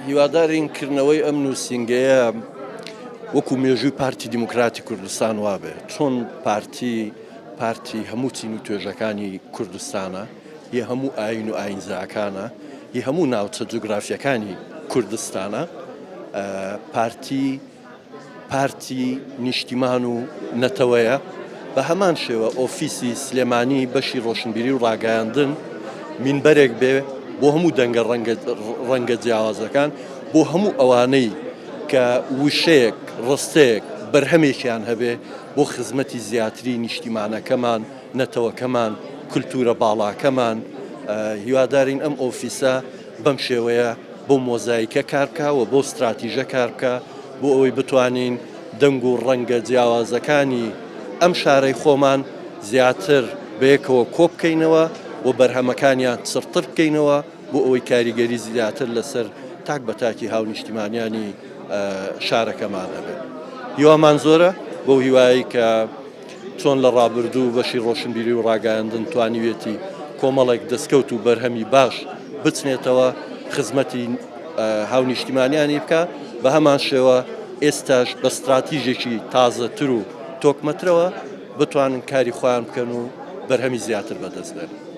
هیوادارین کردنەوەی ئەم نووسینگەیە وەکو مێژووی پارتی دیموکراتی کوردستان وابێ چۆن پارتی پارتی هەموو چین و توێژەکانی کوردستانە هی هەموو ئاین و ئاینزاکانە هی هەموو ناوچە جوگرافیەکانی کوردستانە پارتی پارتی نیشتیمان و نەتەوەیە، بە هەمان شێوە ئۆفیسی سلێمانی بەشی ڕۆشنبیری و ڕاگەیاندن مینبەرێک بێ بۆ هەموو دەنگە ڕەنگە جیاوازەکان، بۆ هەموو ئەوانەی کە وشەیەک، ڕستەیەک، بەرهەمێکیان هەبێ بۆ خزمەتی زیاتری نیشتیمانەکەمان، نەتەوەکەمان، کولتوورە باڵاکەمان، هیوادارین ئەم ئۆفیسە بەم شێوەیە بۆ مۆزایکە کار بکا و بۆ ستراتیژە کار بکا بۆ ئەوەی بتوانین دەنگ و ڕەنگە جیاوازەکانی ئەم شارەی خۆمان زیاتر بەیەکەوە کۆبکەینەوە و بەرهەمەکانیان چڕتر بکەینەوە بۆ ئەوەی کاریگەری زیاتر لەسەر تاک بە تاکی هاونیشتیمانیانی شارەکەمان هەبێت. هیوامان زۆرە بەو هیوایەی کە چۆن لە ڕابردوو بەشی ڕۆشنبیری و ڕاگەیاندن توانیویەتی کۆمەڵێک دەستکەوت و بەرهەمی باش بچنێتەوە خزمەتی هاونیشتیمانیانی بکا، بە هەمان شێوە ئێستاش بە ستراتیژێکی تازەتر و تۆکمەترەوە بتوانن کاری خۆیان بکەن و بەرهەمی زیاتر بەدەست بێنن.